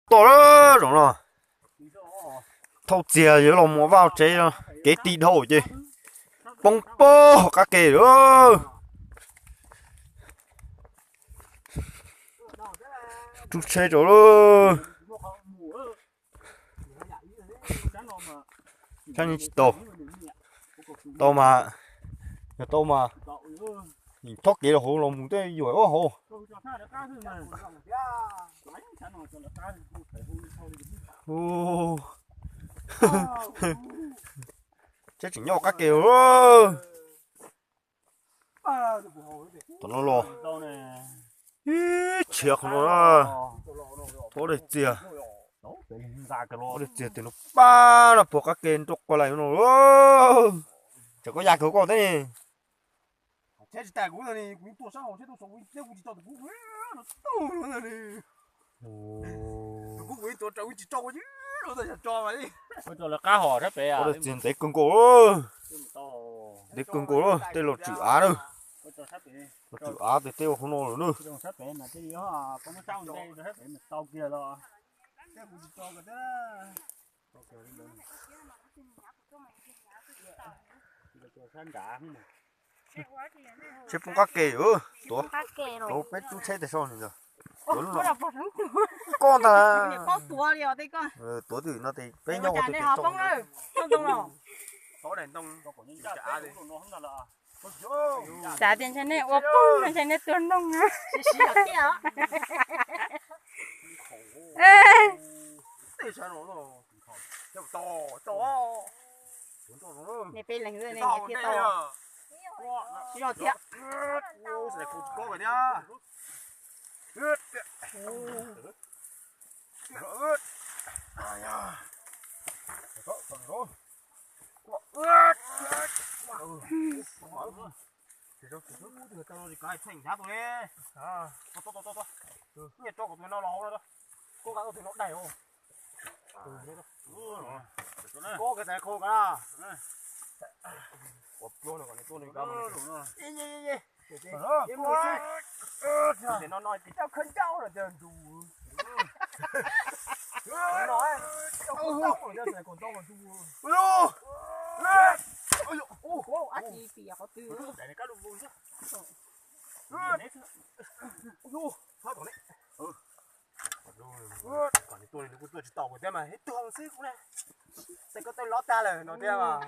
Toj lawm zaum no. Thauj txiag yuav los mus vaj tsev no, kev ti dhau ces poob pob hauv qab ke lawm. Rub tsheb rau lawm. Saib ni tsis tau. Tau mas, yog tau mas, thob kev los hauv los mus tej yuam ua hauv. Tsheb tseem nyob qab ke. Tom no los ib tshiav qhov no na, pob daim txiag, pob daim txiag tes no pab no puag qab ke nroj qua lais no. Tseem koj ya kawg koj thiab ne. Pob daim txiag ntev kawg nkaus, ntev kawg nkaus, tej los tswm av na. Los tswm av tes tej ua hauv no lawm na. Tsheb poob qab ke, tuav, tuav peb rub tsheb tes so ntag. Koj ntag. Tuav twm no tes peb nyob ua tes tso. Xav tias ntshai nej ua poob, ntshai nej tuag noog. Nej peb leeg thiaj tau. Tsis zog thiab. Nyiaj rau kom tus no los hauv no, koj nqa tus no daig os. Koj kawg tais khau kawg. Ua pluag no kom nws tuaj nws kab. Ces no no ces coj khawb ncauj los ntag ntus. No coj khawb ncauj los ntag kom ntau mas ntus. Ab tsis piam qhov twg. Kom nws tuaj nws kuj tuaj tsis tau kuv thiab mas ib tug xwb kuv na. Xav koj tawg lob tag lawm no thiab mas.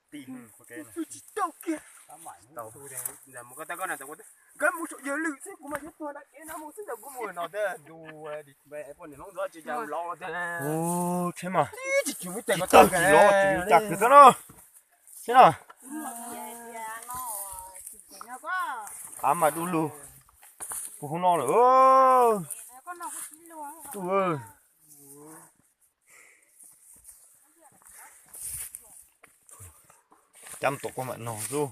Tsis tau kiag. Nkawd mus saum yawg lwm xwb kuv mas yuav tuag nram kev no mus xwb ntawd kuv mus no thiab ntus. Poj niam hlob ntxov tsis cas los thiab. Tsheb mas tsis tsis tau tsis los tsis yuav cas kiag thiab na. Seb na. Av mas du lug puag hauv no lawm. Cab mus tom koj mam no xwb.